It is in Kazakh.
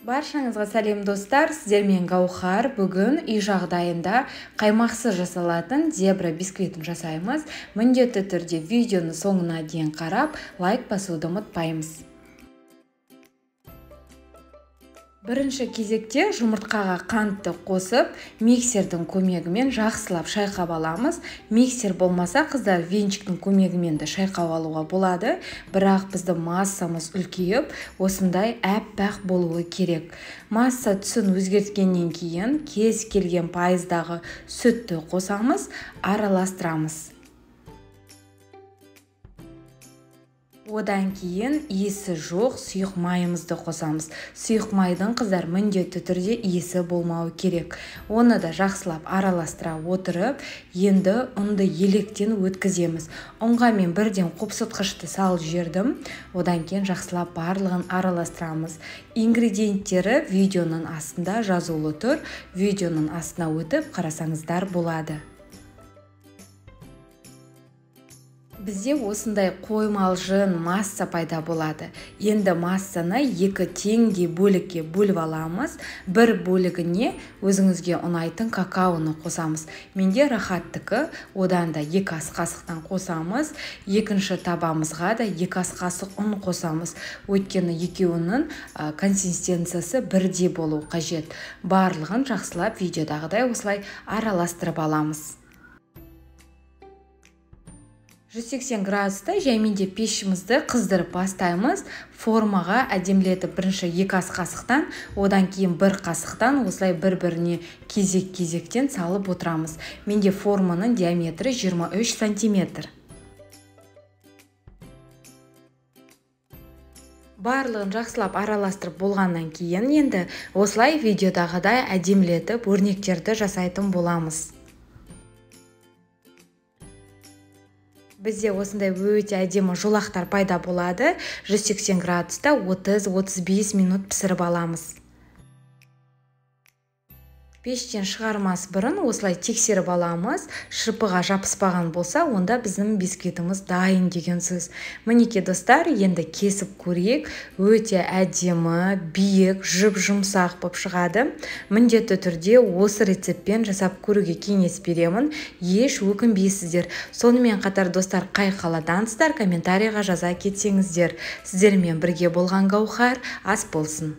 Баршаңызға сәлем достар, сіздермен Гаухар. Бүгін үй жағдайында қаймақсыз жасалатын зебра бисквитін жасаймыз. Міндетті түрде видеоны соңына дейін қарап, лайк басуды ұмытпаймыз. Бірінші кезекте жұмыртқаға қантты қосып, миксердің көмегімен жақсылап шайқап аламыз. Миксер болмаса, қыздар, венчиктің көмегімен де шайқап алуға болады. Бірақ біздің массамыз үлкейіп, осындай әппақ болуы керек. Масса түсін өзгерткеннен кейін кез келген пайыздағы сүтті қосамыз, араластырамыз. Одан кейін иісі жоқ сұйық майымызды қосамыз. Сұйық майдың, қыздар, міндетті түрде иісі болмауы керек. Оны да жақсылап араластыра отырып, енді ұнды електен өткіземіз. Ұнға мен бірден қопсытқышты салып жібердім. Одан кейін жақсылап барлығын араластырамыз. Ингредиенттері видеоның астында жазулы тұр. Видеоның астына өтіп қарасаңыздар болады. Бізде осындай қоймалжын масса пайда болады. Енді массаны екі теңдей бөлікке бөліп аламыз. Бір бөлігіне өзіңізге ұнайтын какаоны қосамыз. Менде рахаттікі, одан да 2 ас қасықтан қосамыз. Екінші табамызға да 2 ас қасық ұн қосамыз. Өйткені екеуінің консистенциясы бірдей болу қажет. Барлығын жақсылап видеодағыдай осылай араластырып аламыз. 180 градуста жәймендеп пешімізді қыздырып бастаймыз. Формаға әдемілетіп бірінші 2 ас қасықтан, одан кейін 1 қасықтан осылай бір-біріне кезек-кезектен салып отырамыз. Менде форманың диаметрі 23 сантиметр. Барлығын жақсылап араластырып болғаннан кейін енді осылай видеодағыдай әдемілетіп өрнектерді жасайтын боламыз. Бізде осындай өте әдемі жолақтар пайда болады. 180 градуста 30-35 минут пісіріп аламыз. Пештен шығармас бұрын осылай тексеріп аламыз. Шырпыға жабыспаған болса, онда біздің бисквитіміз дайын деген сөз. Мінекей достар, енді кесіп көрейік. Өте әдемі, биік, жұп-жұмсақ болып шығады. Міндетті түрде осы рецептпен жасап көруге кеңес беремін. Еш өкінбейсіздер. Сонымен қатар достар, қай қаладансыздар, комментарийға жаза кетсеңіздер. Сіздермен бірге болған Гаухар, ас болсын.